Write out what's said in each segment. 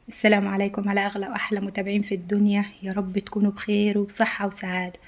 السلام عليكم على أغلى وأحلى متابعين في الدنيا، يا رب تكونوا بخير وبصحة وسعادة.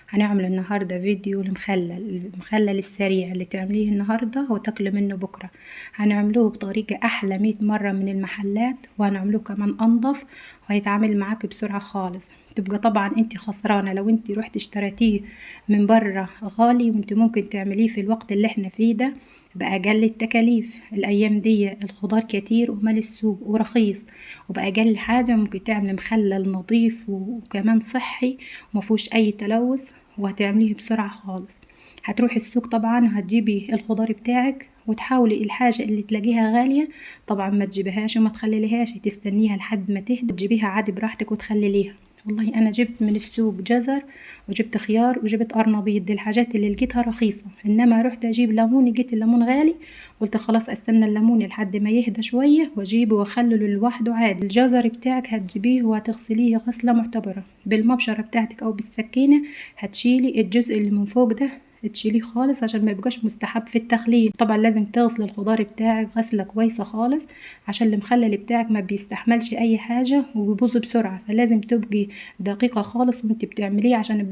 هنعمل النهاردة فيديو المخلل، المخلل السريع اللي تعمليه النهاردة وتاكلي منه بكرة. هنعملوه بطريقة أحلى 100 مرة من المحلات، وهنعملوه كمان أنظف وهيتعامل معاك بسرعة خالص. تبقى طبعا انت خسرانة لو انت رحت اشتريتيه من بره غالي، وانت ممكن تعمليه في الوقت اللي احنا فيه ده بأقل التكاليف. الأيام دي الخضار كتير ومال السوق ورخيص، وبأقل حاجة ممكن تعمل مخلل نظيف وكمان صحي ومفيهوش أي تلوث، وهتعمليه بسرعة خالص. هتروحي السوق طبعا وهتجيبي الخضار بتاعك، وتحاولي الحاجة اللي تلاقيها غالية طبعا ما تجيبهاش وما تخليلهاش، تستنيها لحد ما تهدى تجيبيها عادي براحتك وتخلليها. والله أنا جبت من السوق جزر وجبت خيار وجبت قرنبيط، دي الحاجات اللي لقيتها رخيصة. إنما رحت أجيب ليمون لقيت الليمون غالي، قلت خلاص أستنى الليمون لحد ما يهدى شوية وأجيبه وأخلله لوحده عادي. الجزر بتاعك هتجيبيه وهتغسليه غسلة معتبرة بالمبشرة بتاعتك أو بالسكينة، هتشيلي الجزء اللي من فوق ده تشيليه خالص عشان ما يبقاش مستحب في التخليل. طبعا لازم تغسل الخضار بتاعك غسله كويسة خالص عشان المخلل بتاعك ما بيستحملش اي حاجة وبيبوظ بسرعة، فلازم تبقي دقيقة خالص وانت بتعمليه عشان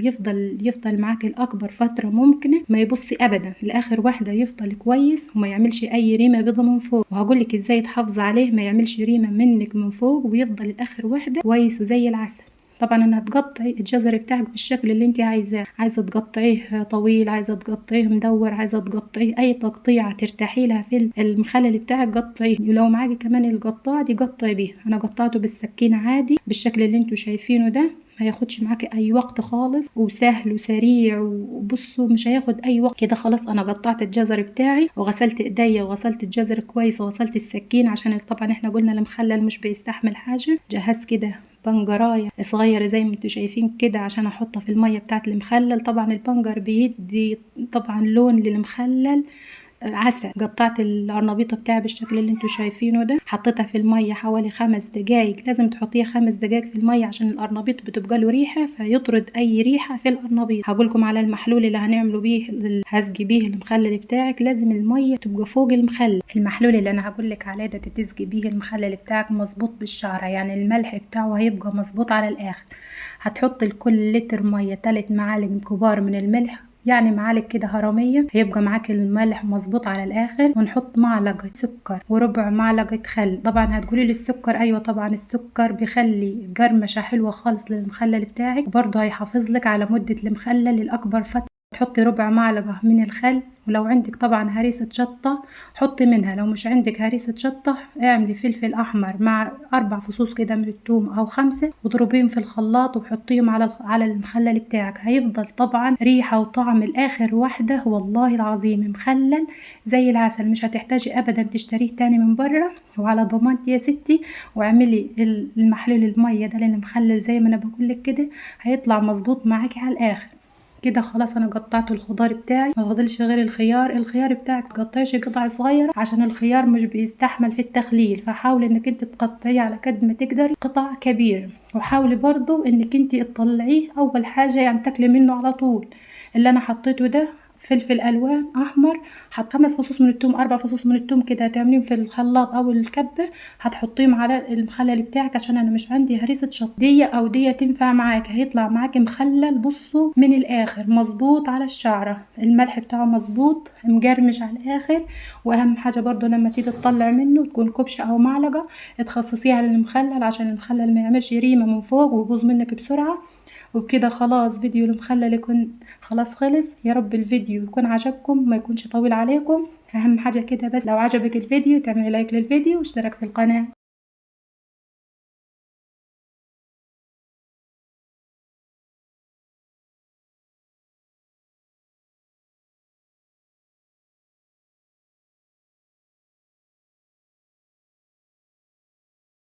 يفضل معاك الاكبر فترة ممكنة، ما يبصي ابدا لاخر واحدة، يفضل كويس وما يعملش اي ريمه بيضة من فوق. وهقولك ازاي تحافظي عليه ما يعملش ريمه منك من فوق ويفضل الاخر واحدة كويس وزي العسل. طبعا انا هتقطعي الجزر بتاعك بالشكل اللي انت عايزاه، عايزه تقطعيه طويل، عايزه تقطعيه مدور، عايزه تقطعيه اي تقطيعه ترتاحي لها في المخلل بتاعك قطعية. ولو معاكي كمان القطاعه دي قطعي بيها، انا قطعته بالسكينة عادي بالشكل اللي انتوا شايفينه ده، ما هياخدش معاكي اي وقت خالص وسهل وسريع، وبصوا مش هياخد اي وقت كده. خلاص انا قطعت الجزر بتاعي وغسلت ايديا وغسلت الجزر كويس وغسلت السكين عشان طبعا احنا قلنا المخلل مش بيستحمل حاجة. جهزت كده بنجرايه صغيرة زي ما انتوا شايفين كده عشان احطها في المية بتاعه المخلل. طبعا البنجر بيدي طبعا لون للمخلل عسل. قطعت القرنبيطه بتاعي بالشكل اللي انتوا شايفينه ده، حطيتها في المية حوالي 5 دقايق، لازم تحطيها 5 دقايق في المية عشان القرنبيط بتبقى له ريحه فيطرد اي ريحه في القرنبيط. هقولكم على المحلول اللي هنعمله بيه هسقي بيه المخلل بتاعك، لازم المية تبقى فوق المخلل. المحلول اللي انا هقولك عليه ده تسقي بيه المخلل بتاعك مظبوط بالشعره، يعني الملح بتاعه هيبقى مظبوط على الاخر. هتحطي لكل لتر مية 3 معالق كبار من الملح، يعني معالق كده هرمية، هيبقى معاك الملح مظبوط على الاخر. ونحط معلقة سكر وربع معلقة خل. طبعا هتقولي لي السكر، ايوه طبعا السكر بيخلي قرمشة حلوة خالص للمخلل بتاعك، وبرضه هيحافظ لك على مدة المخلل لأكبر فترة. تحطي ربع معلقة من الخل، ولو عندك طبعا هريسة شطة حطي منها، لو مش عندك هريسة شطة اعملي فلفل احمر مع 4 فصوص كده من الثوم او 5 واضربيهم في الخلاط وحطيهم على المخلل بتاعك، هيفضل طبعا ريحة وطعم الاخر واحدة والله العظيم مخلل زي العسل، مش هتحتاجي ابدا تشتريه تاني من بره. وعلى ضمانتي يا ستي، واعملي المحلول المية ده للمخلل زي ما انا بقولك كده، هيطلع مظبوط معاكي على الاخر كده. خلاص انا قطعت الخضار بتاعي، ما فاضلش غير الخيار. الخيار بتاعك تقطعيش قطع صغيرة عشان الخيار مش بيستحمل في التخليل، فحاولي انك انت تقطعيه على قد ما تقدري قطع كبيرة، وحاولي برضو انك انت تطلعيه اول حاجة يعني تاكلي منه على طول. اللي انا حطيته ده فلفل الوان احمر، حط 5 فصوص من الثوم، 4 فصوص من الثوم كده، هتعمليهم في الخلاط او الكبه، هتحطيهم على المخلل بتاعك عشان انا مش عندي هريسه شطه، دي او دي تنفع معاك، هيطلع معاك مخلل بصوا من الاخر مظبوط على الشعرة، الملح بتاعه مظبوط مقرمش على الاخر. واهم حاجة برضو لما تيجي تطلع منه تكون كبشة او معلقه تخصصيها للمخلل عشان المخلل ما يعملش ريمه من فوق ويبوظ منك بسرعة. وبكده خلاص فيديو المخلل يكون خلاص خلص. يا رب الفيديو يكون عجبكم ما يكونش طويل عليكم. اهم حاجة كده بس لو عجبك الفيديو تعملي لايك للفيديو واشتراك في القناة.